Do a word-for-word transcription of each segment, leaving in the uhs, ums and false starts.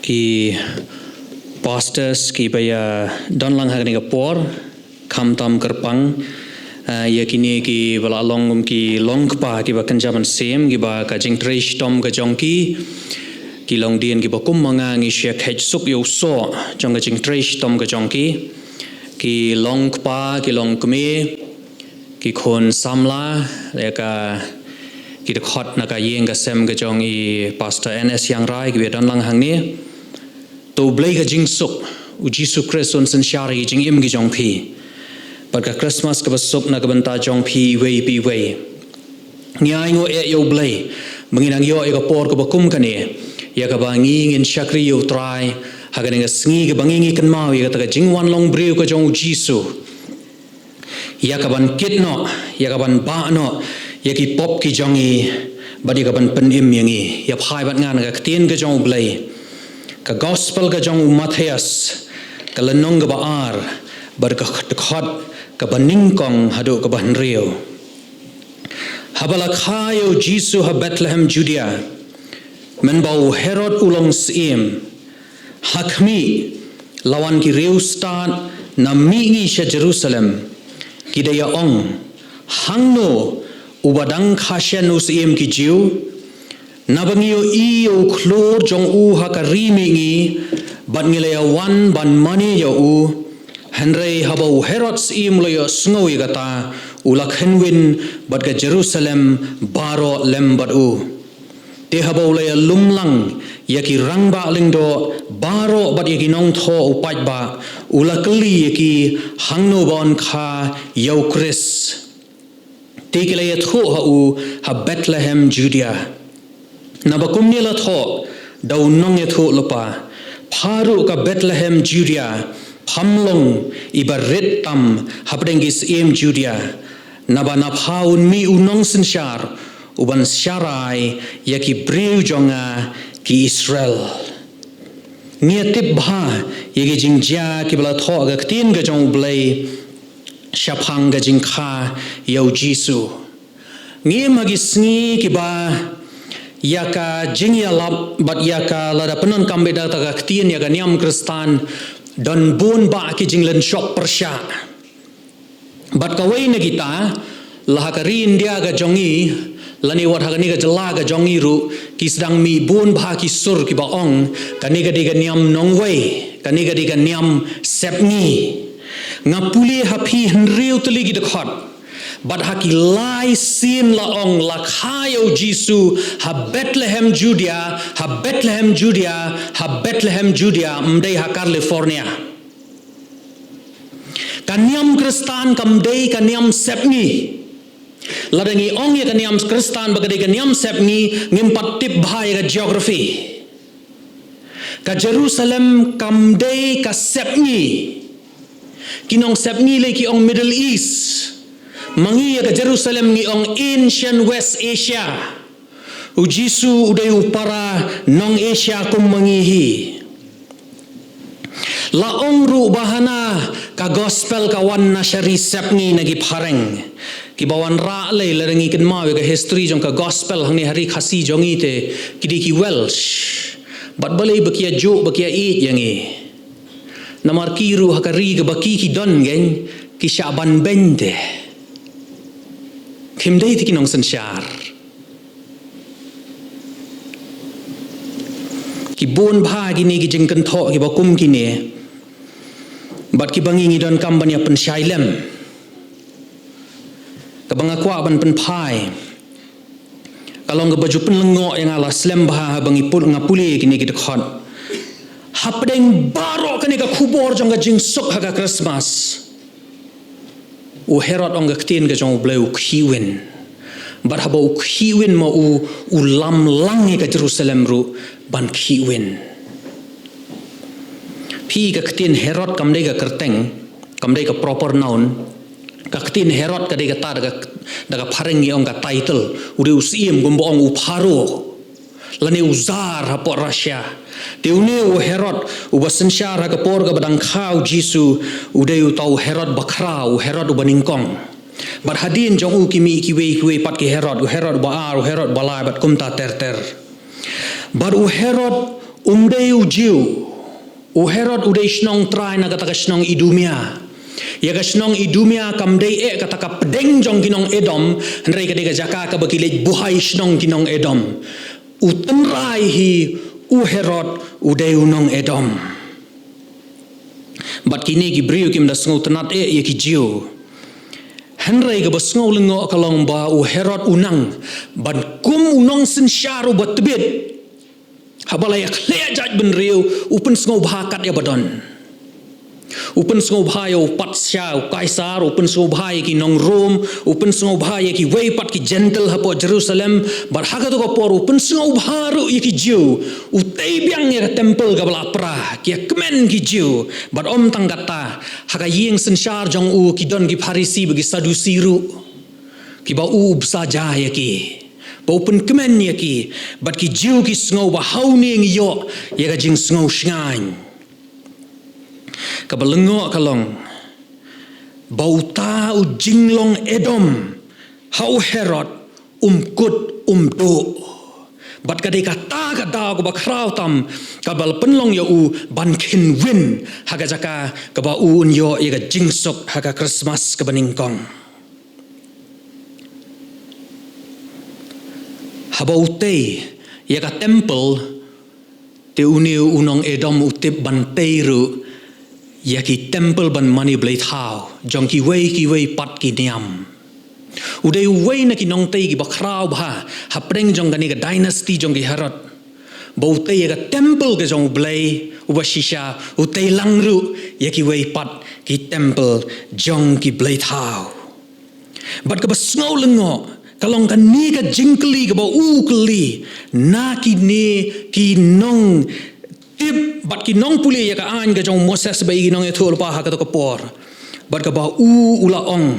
Ki pastors kiba ïa don lang ha kane ka por, khamtam kyrpang, ah, ïa kine kiba la long kum ki long kpa kiba kynja mynsiem, kiba ka jingtrei shitom ka jong ki, ki long dien kiba kum ma nga ngi shah kheit suk ïa u soh jong ka jingtrei shitom ka jong ki, ki long kpa, ki long kmie, ki khun samla, ïa ka, ki dkhot na ka ïing ka sem ka jong i Pastor N S Ïangrai, kiba don lang hangne. To U Blei ka jingsuk, U Jisu Khrist un synshar ïa ki jingim ki jong phi. Bad ka Christmas kaba suk na ka bynta jong phi iwei pa iwei. Ngi ainguh eh ïa U Blei ba ngi nang ïoh ïa ka por kaba kum kane, ïa kaba ngi ngin shakri ïa U Trai ha kane ka sngi kaba ngi ngi kynmaw ïa kata ka jingwan long briew ka jong U Jisu. Ïa kaban kit noh, ïa kaban bah noh ïa ki pop ki jong ngi, bad ïa kaban pynim ïa ngi. Ïa phai bad nga na ka ktien ka jong U Blei, ka Gospel ka jong u Mathaios, ka lynnong kaba ar, bad ka dkhot kaba nyngkong haduh kaba hynriew. Haba la kha ïa U Jisu ha Bethlehem Judea, mynba u Herod u long syiem, ha khmih, la wan ki riewstad na mihngi sha Jerusalem, ki da ïa ong, hangno uba dang kha shen u syiem ki Jiw? Naba ngi ïohi ïa u khlur jong u ha ka ri mihngi, bad ngi la ïa wan ban mane ïa u. Hynrei haba u Herod syiem u la ïohsngew ïa kata, u la kynwin, bad ka Jerusalem baroh lem bad u. Te haba u la ïalum lang ïa ki rangbah lyngdoh baroh bad ïa ki nongthoh u paidbah, u la kylli ïa ki, hangno ba yn kha ïa U Khrist. Te ki la ïathuh ha u, ha Bethlehem Judea. Naba kumne la thoh da u nongïathuh lypa, pha ruh ka Bethlehem Judea, pham long iba rit tam hapdeng ki syiem Judea. Naba na pha un mih u nongsynshar uban sharai ïa ki briew jong nga ki Israel. Ngi ïa tip bha ïa ki jingjia kiba la thoh ha ka ktien ka jong U Blei shaphang ka jingkha ïa U Jisu. Ngi im ha ki sngi kiba ïa ka jingïalap bad ïa ka lada pyndonkam beit da ka ktien ïa ka niam Khristan, don bun bah ki jinglynshop pyrshah. Bad kawei na kita, la ha ka ri India ka jong ngi, lane wat ha kane ka jylla ka jong ngi ruh, ki sdang mih bun bha ki sur kiba ong, kane ka dei ka niam nongwei, kane ka dei ka niam sepngi. Nga pule ha phi hynriew tylli ki dkhot. Bad ha ki lai sien la ong la kha ïa U Jisu ha Bethlehem Judea, ha Bethlehem Judea, ha Bethlehem Judea, ym dei ha California. Ka niam Khristan kam dei ka niam sepngi. Lada ngi ong ïa ka niam Khristan ba ka dei ka niam sepngi, ngim pat tip bha ïa ka geography. Ka Jerusalem kam dei ka sepngi. Ki nongsepngi lei ki ong Middle East. Ma ngi ïa ka Jerusalem ngi ong Ancient West Asia. U Jisu u dei u para nong Asia kum ma ngi hi. La ong ruh ba hana ka gospel ka wan na sha ri sepngi na ki phareng. Kiba wanrah lei, lada ngi kynmaw ïa ka history jong ka gospel hangne ha ri Khasi jong ngi te, ki dei ki Welsh. Bad balei ba ki ïa juh, ba ki ïa ïeit ïa ngi? Namar ki ruh ha ka ri kaba ki ki don kein, ki shah ban beiñ te. Kim dei te ki nongsynshar. Ki bun bha kine ki jingkynthoh kiba kum kine. Bad kiba ngi ngi donkam ban ïa pynshai lem. Kaba nga kwah ban pynphai, ka long kaba ju pynlyngngoh ïa nga la slem bha haba ngi pul-, nga pule kine ki dkhot. Hapdeng baroh kane ka khubor jong ka jingsuk ha ka Christmas, u Herod ong ka ktien ka jong U Blei u khihwin. Bad haba u khihwin ma u, u lam lang ïa ka Jerusalem ruh ban khihwin. Phi, ka ktien Herod kam dei ka kyrteng, kam dei ka proper noun. Ka ktien Herod ka dei kata da ka, da ka phareng ngi ong ka title. U dei u syiem kumba ong u Pharaoh. Lane u Tsar hapoh Russia. Te une u Herod, uba synshar ha ka por kaba dang kha u Jisu, u dei uta u Herod bakhraw, u Herod uba nyngkong. Bad hadien jong u ki mih kiwei kiwei pat ki Herod, u Herod ba ar, u Herod ba lai, bad kumta ter ter. Bad u Herod Um dei u Jiw. U Herod u dei shnong trai na kata ka shnong Idumea. Ïa ka shnong Idumea kam dei eh kata ka pdeng jong ki nong Edom, hynrei ka dei ka jaka kaba ki leit buhai shnong ki nong Edom. U tynrai hi u Herod u dei u nong Edom. Bad kine ki briew kim da sngewtynnad eh ïa ki Jiw. Hynrei kaba sngew lyngngoh ka long ba u Herod u nang ban kum u nongsynshar uba tbit. Haba la ïa khleh jait bynriew, u pynsngewbha kat ïa ba don. U pynsngewbha ïa u patsha u Kaisar, u pynsngewbha ïa ki nong Rom, u pynsngewbha ïa kiwei pat ki Jentil hapoh Jerusalem, bad ha kato ka por u pynsngewbha ruh ïa ki Jiw, u tei biang ïa ka temple kaba la pra, ki ïa kmen ki Jiw, bad ym tang kata, ha ka ïing synshar jong u ki don ki Pharisi bad ki Sadusi ruh. Kiba u u bsa ja ïa ki. Ba u pynkmen ïa ki. Bad ki Jiw ki sngew ba ha une ngi ïoh ïa ka jingsngew shngaiñ. Kaba lyngngoh ka long ba uta u jinglong Edom ha u Herod um kut um duh. Bad ka dei kata ka daw kaba khraw tam kaba la pynlong ïa u ban khynwin ha ka jaka kaba u un ïoh ïa ka jingsuk ha ka Christmas kaba nyngkong. Haba u tei ïa ka temple, te une u nong Edom u tip ban tei ruh ïa ki temple ban mane blei thaw jong kiwei kiwei pat ki niam. U dei uwei na ki nongtei kiba khraw bha hapdeng jong kane ka dynasty jong ki Herod. Ba u tei ïa ka temple ka jong u Blei uba shisha, u tei lang ruh ïa kiwei pat ki temple jong ki blei thaw. Bad kaba sngew lyngngoh ka long kane ka jingkylli kaba u kylli na kine ki nongtip bad ki nongpule ïa ka aiñ ka jong u Moses bad ïa ki nongïathuhlypa ha kato ka por. Bad kaba u u la ong,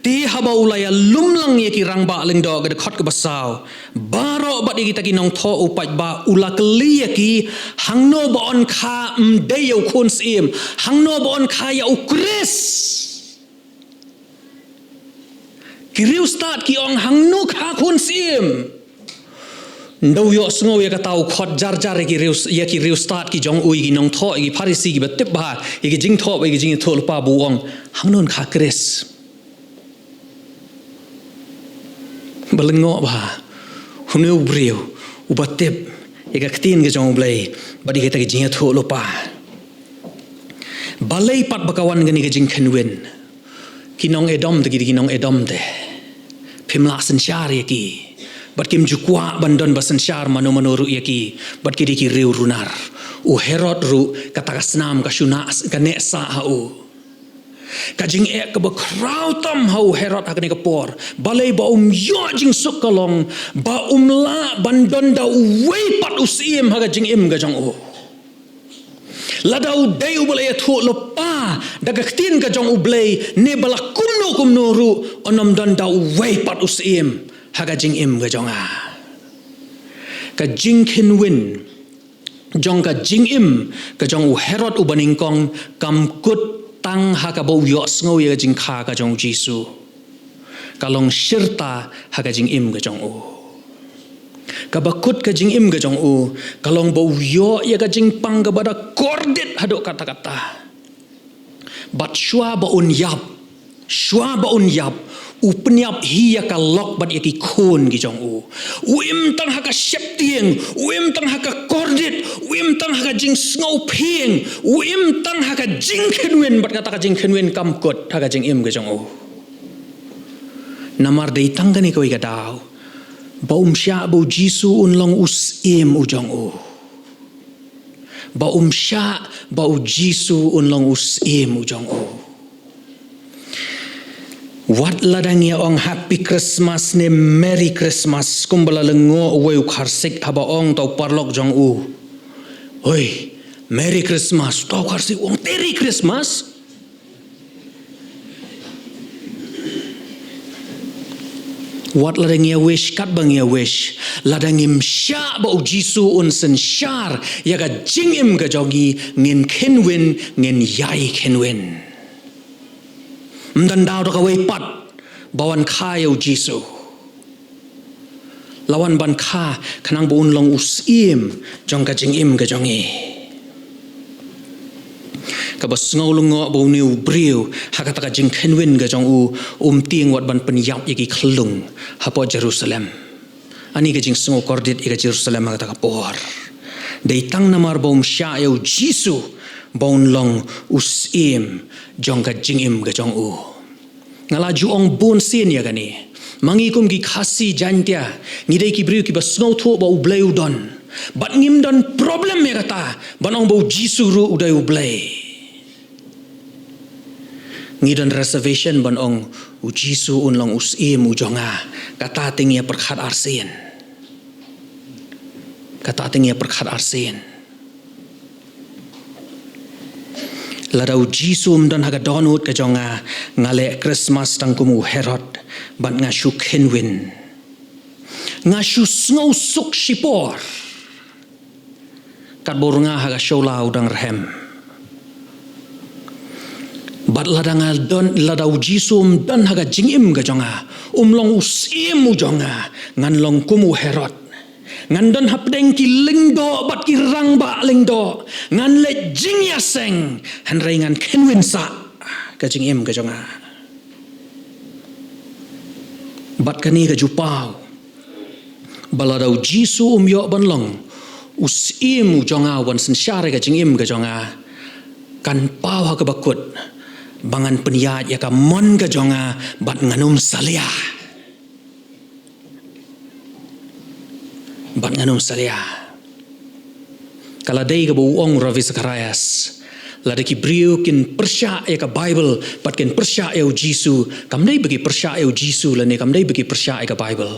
te haba u la ïalum lang ïa ki rangbah lyngdoh, ka dkhot kaba saw, baroh bad ïa kita ki nongthoh u paidbah u la kylli ïa ki, hangno ba yn kha ym dei ïa u khun syiem, hangno ba yn kha ïa u Khrist. Ki riewstad ki ong, hangno kha khun syiem. Ynda u ïohsngew ïa kata u khot jar jar ïa ki riew, ïa ki riewstad ki jong u, ïa ki nongthoh, ïa ki Pharisi kiba tip bha ïa ki jingthoh, ïa ki jingïathuhlypa, ba u ong, hangno yn kha Khrist. Ba lyngngoh bha une u briew uba tip ïa ka ktien ka jong u Blei bad ïa kita ki jingïathuhlypa. Balei pat ba ka wan kane ka jingkhynwin? Ki nong Edom te ki dei ki nong Edom te. Phim lah synshar ïa ki. Bad kim ju kwah ban don ba synshar mano mano ruh ïa ki. Bad ki dei ki riew runar. U Herod ruh kata ka snam ka shu nang, ka neh sah ha u. Ka jingeh kaba khraw tam ha u Herod ha kane ka por. Balei ba um ïoh jingsuk ka long ba um lah ban don da uwei pat u syiem ha ka jingim ka jong u. Lada u dei uba la ïathuhlypa da ka ktien ka jong u Blei, ne ba la kumno kumno ruh, yn ym don da uwei pat u syiem ha ka jingim ka jong nga. Ka jingkhynwin jong ka jingim ka jong u Herod uba nyngkong kam kut tang ha kaba u ïohsngew ïa ka jingkha ka jong u Jisu. Ka long shirta ha ka jingim ka jong u. Kaba kut ka jingim ka jong u ka long ba u ïoh ïa ka jingpang kaba da kordit haduh katta katta. Bad shuwa ba un ïap, shuwa ba un ïap, u pynïap hi ïa ka lok bad ïa ki khun ki jong u. U im tang ha ka sheptieng, u im tang ha ka kordit, u im tang ha ka jingsngewphieng, u im tang ha ka jingkhynwin, bad kata ka jingkhynwin kam kut ha ka jingim ka jong u. Namar dei tang kane kawei ka daw ba um shah ba u Jisu un long u syiem u jong u. Ba um shah ba u Jisu un long u syiem u jong u. Wat lada ngi ong Happy Christmas ne Merry Christmas, kumba la lyngngoh uwei u kharsik haba ong uta u paralok jong u, "Hoi, Merry Christmas," uta u kharsik u ong, "Terry Christmas." Wat lada ngi ïa wish katba ngi ïa wish, lada ngim shah ba u Jisu un synshar ïa ka jingim ka jong ngi, ngin khynwin, ngin ïai khynwin. Ym don daw da kawei pat ba wan kha ïa u Jisu. La wan ban kha, khnang ba un long u syiem jong ka jingim ka jong ngi. Kaba sngew lyngngoh ba une u briew, ha kata ka jingkhynwin ka jong u, um tieng wat ban pynïap ïa ki khyllung hapoh Jerusalem. Ani ka jingsngew kordit ïa ka Jerusalem ha kata ka por. Dei tang namar ba um shah ïa u Jisu, ba un long u syiem jong ka jingim ka jong u. Nga la ju ong bun sien ïa kane. Ma ngi kum ki Khasi Jaiñtia, ngi dei ki briew kiba sngewthuh ba U Blei u don. Bad ngim don problem ïa kata, ban ong ba u Jisu ruh u dei U Blei. Ngi don reservation ban ong u Jisu un long u syiem u jong nga. Kata te ngi ïa pyrkhat arsien. Kata te ngi ïa pyrkhat arsien. Lada u Jisu um don ha ka dohnud ka jong nga, nga leh Christmas tang kum u Herod, bad nga shu khynwin. Nga shu sngew suk shipor. Katba u rnga ha ka shawla u dang rhem. Bad lada nga don, lada u Jisu um don ha ka jingim ka jong nga, um long u syiem u jong nga, ngan long kum u Herod. Ngan don hapdeng ki lyngdoh bad ki rangbah lyngdoh. Ngan leit jingïaseng, hynrei ngan khynwin sah ka jingim ka jong nga. Bad kane ka ju paw ba lada u Jisu um ïoh ban long u syiem u jong nga, wan synshar ïa ka jingim ka jong nga, kan paw ha kaba kut ba ngan pynïaid ïa ka mon ka jong nga, bad ngan ym salia. Bad ngan ym salia. Ka la dei kaba u ong u Ravi Zacharias, lada ki briew kin pyrshah ïa ka Baibl, bad kin pyrshah ïa u Jisu, kam dei ba ki pyrshah ïa u Jisu lane kam dei ba ki pyrshah ïa ka Baibl.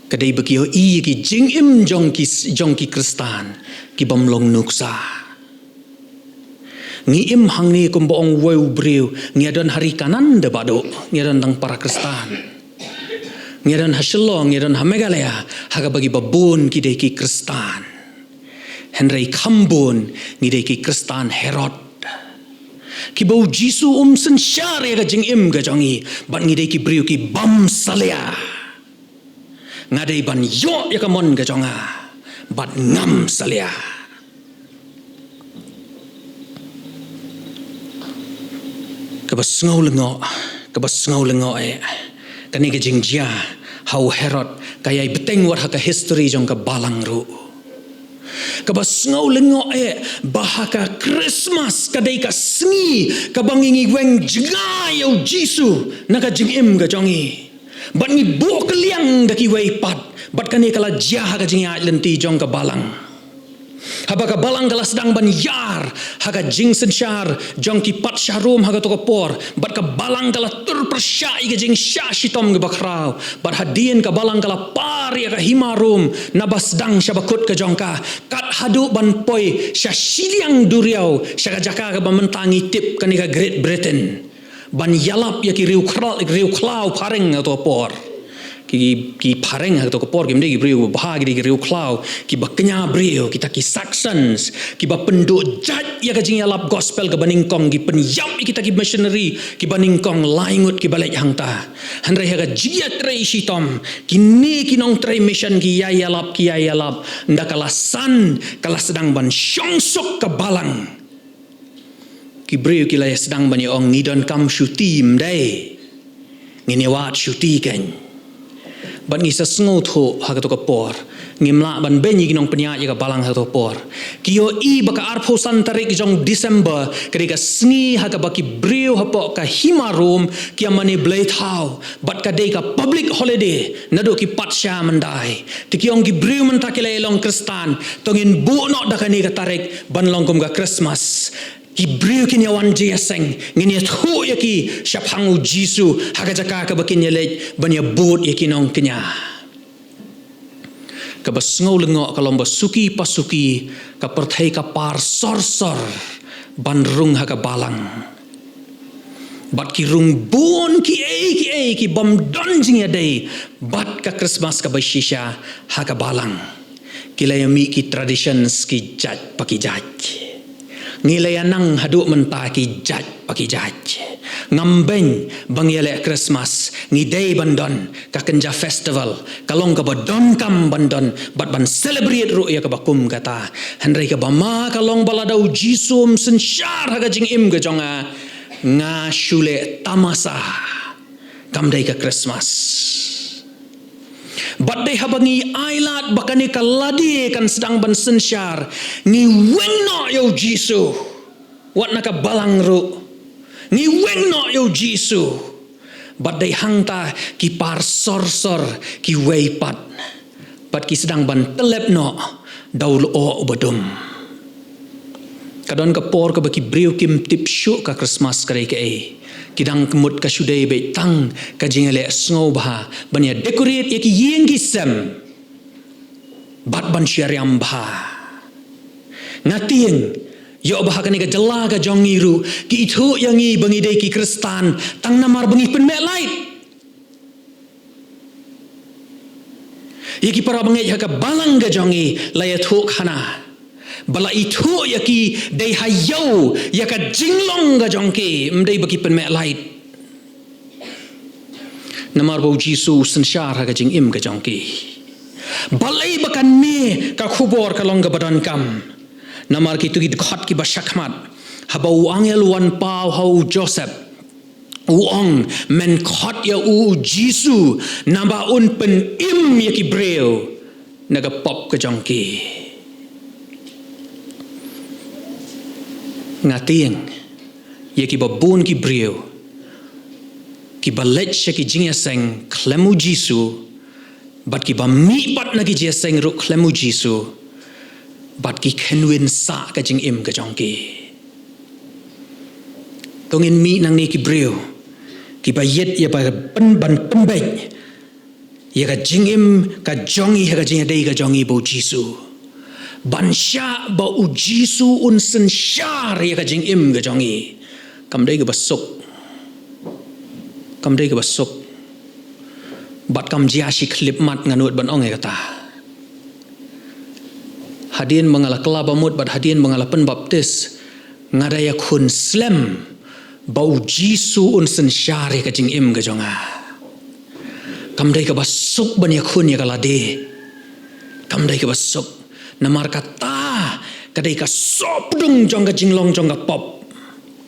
Ka dei ba ki ïohi ïa ki jingim jong ki, jong ki Khristan ki bym long nuksa. Ngi im hangne kumba ong uwei u briew, ngi ïa don ha ri Kanaan da Bah Duh, ngi ïa don tang para Khristan. Ngi ïa don ha Shillong, ngi ïa don ha Meghalaya, ha kaba ki babun ki dei ki Khristan. Hynrei kham bun ngi dei ki Khristan Herod, kiba u Jisu um synshar ïa ka jingim ka jong ngi, bad ngi dei ki briew ki bym salia. Nga dei ban ïoh ïa ka mon ka jong nga, bad ngam salia. Kaba sngew lyngngoh, kaba sngew lyngngoh eh. Kane ka jingjia ha u Herod ka ïai bteng wat ha ka history jong ka balang ruh. Kaba sngew lyngngoh eh, ba ha ka Christmas ka dei ka sngi kaba ngi, ngi weng jngai ïa u Jisu na ka jingim ka jong ngi. Bad ngi buh kylliang da kiwei pat, bad kane ka la jia ha ka jingïaid lynti jong ka balang. Haba ka balang ka la sdang ban ïar ha ka jingsynshar jong ki patsha Rom ha kato ka por, bad ka balang ka la tur pyrshah ïa ka jingshah shitom kaba khraw, bad hadien ka balang ka la par ïa ka hima Rom naba sdang sha bakut ka jong ka, kat haduh ban poi sha shiliang duriaw, sha ka jaka kaba mynta ngi tip kane ka Great Britain. Ban ïalap ïa ki riew khlaw, riew khlaw phareng ha kato ka por. Ki, ki phareng ha kato ka por kim dei ki briew ba bha, ki dei ki riew khlaw, kiba kñia briew, kita ki Saxons, kiba pynduh jait ïa ka jingïalap gospel kaba nyngkong, ki pynïap ïa kita ki missionary kiba nyngkong, lai ngut kiba leit hangta. Hynrei ha ka jingïatrei shitom, kine ki nongtrei mission ki ïai ïalap, ki ïai ïalap, ynda ka la san, ka la sdang ban shong suk ka balang. Ki briew ki la ïa sdang ban ïa ong, ngi donkam shuti, ym dei? Ngin ïa wad shuti kein. Bad ngi sa sngewthuh ha kato ka por, ngim lah ban beiñ ïa ki nongpynïaid ïa ka balang ha kato ka por. Ki ïohi ba ka arphew san tarik jong December ka dei ka sngi ha kaba ki briew hapoh ka hima Rom ki ïa mane blei thaw, bad ka dei ka public holiday naduh ki patsha myndai. Te ki ong, ki briew mynta ki la ïa long Khristan, to ngin buh noh da kane ka tarik ban long kum ka Christmas. Ki briew kin ïa wan jingïaseng, ngin ïathuh ïa ki shaphang u Jisu ha ka jaka kaba kin ïa leit ban ïa bud ïa ki nongkñia. Kaba sngew lyngngoh ka long ba suki pa suki ka pyrthei ka par sor sor ban rung ha ka balang. Bad ki rung bun kiei kiei ki bym don jingïadei bad ka Christmas kaba shisha ha ka balang. Ki la ïa mih ki traditions ki jait pa ki jait. Ngi la ïa nang haduh mynta ki jait pa ki jait. Ngam beiñ ba ngi ïaleh Christmas, ngi dei ban don ka kynja festival, ka long kaba donkam ban don, bad ban celebrate ruh ïa kaba kum kata. Hynrei kaba ma ka long ba lada u Jisu um synshar ha ka jingim ka jong nga, nga shu leh tamasa. Kam dei ka Christmas. Bad dei haba ngi ailad ba kane ka lade kan sdang ban synshar, ngi weng noh ïa u Jisu. Wat na ka balang ruh, ngi weng noh ïa u Jisu. Bad dei hangta ki par sor sor kiwei pat, bad ki sdang ban tyllep noh da u lyoh uba dum. Ka don ka por kaba ki briew kim tip shuh ka Christmas ka dei kaei. Ki dang ka mut ka shu dei beit tang ka jingïaleh sngewbha ban ïa decorate ïa ki ïing ki sem bad ban shu ïa riam bha. Nga tieng, ïoh ba ha kane ka jylla ka jong ngi ruh ki ithuh ïa ngi ba ngi dei ki Khristan tang namar ba ngi pynmeh lait. Ïa ki para bangeit ha ka balang ka jong ngi la ïathuh khana ba la ithuh ïa ki dei ha ïew ïa ka jinglong ka jong ki, ym dei ba ki pynmeh lait. Namar ba u Jisu u synshar ha ka jingim ka jong ki. Balei ba kane ka khubor ka long kaba donkam? Namar kito ki dkhot kiba shakhmat, haba u angel u wan paw ha u Joseph, u ong, men khot ïa u, u Jisu, naba un pynim ïa ki briew na ka pop ka jong ki. Nga tieng, ïa kiba bun ki briew kiba leit sha ki jingïaseng khlem u Jisu, bad kiba mih pat na ki jingïaseng ruh khlem u Jisu, bad ki kynwin sah ka jingim ka jong ki. To ngin mih nangne ki briew kiba ïeit ïa ba pyn, ban pynbeit ïa ka jingim ka jong ngi ha ka jingïadei ka jong ngi bad u Jisu. Ban shah ba u Jisu un synshar ïa ka jingim ka jong ngi. Kam dei kaba suk. Kam dei kaba suk. Bad kam jia shi khyllipmat, nga nud ban ong ïa kata. Hadien ba nga la kylla bamut bad hadien ba nga la pynbaptis, nga da ïakhun slem ba u Jisu un synshar ïa ka jingim ka jong nga. Kam dei kaba suk ban ïakhun ïa ka lade. Kam dei kaba suk. Namar kata ka dei ka sohpdung jong ka jinglong jong ka pop.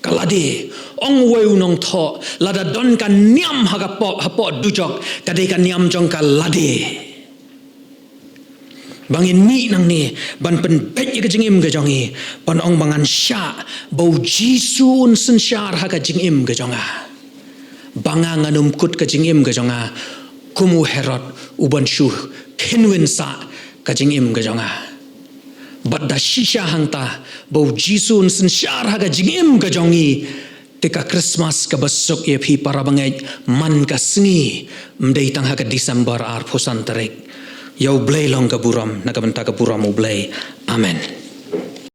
Ka lade, ong uwei u nongthoh, lada don ka niam ha ka pop, hapoh dujok, ka dei ka niam jong ka lade. Ba ngin mih nangne ban pynbeit ïa ka jingim ka jong ngi, ban ong ba ngan shah ba u Jisu un synshar ha ka jingim ka jong nga. Ba nga ngan ym kut ka jingim ka jong nga kum u Herod, uban shu kynwin sah ka jingim ka jong nga. Bad da shisha hangta ba u Jisu un synshar ha ka jingim ka jong ngi, te ka Christmas kaba suk ïa phi para bangeit man ka sngi, ym dei tang ha ka December arphew san tarik. Ïa u Blei long ka burom, na ka bynta ka burom u Blei. Amen.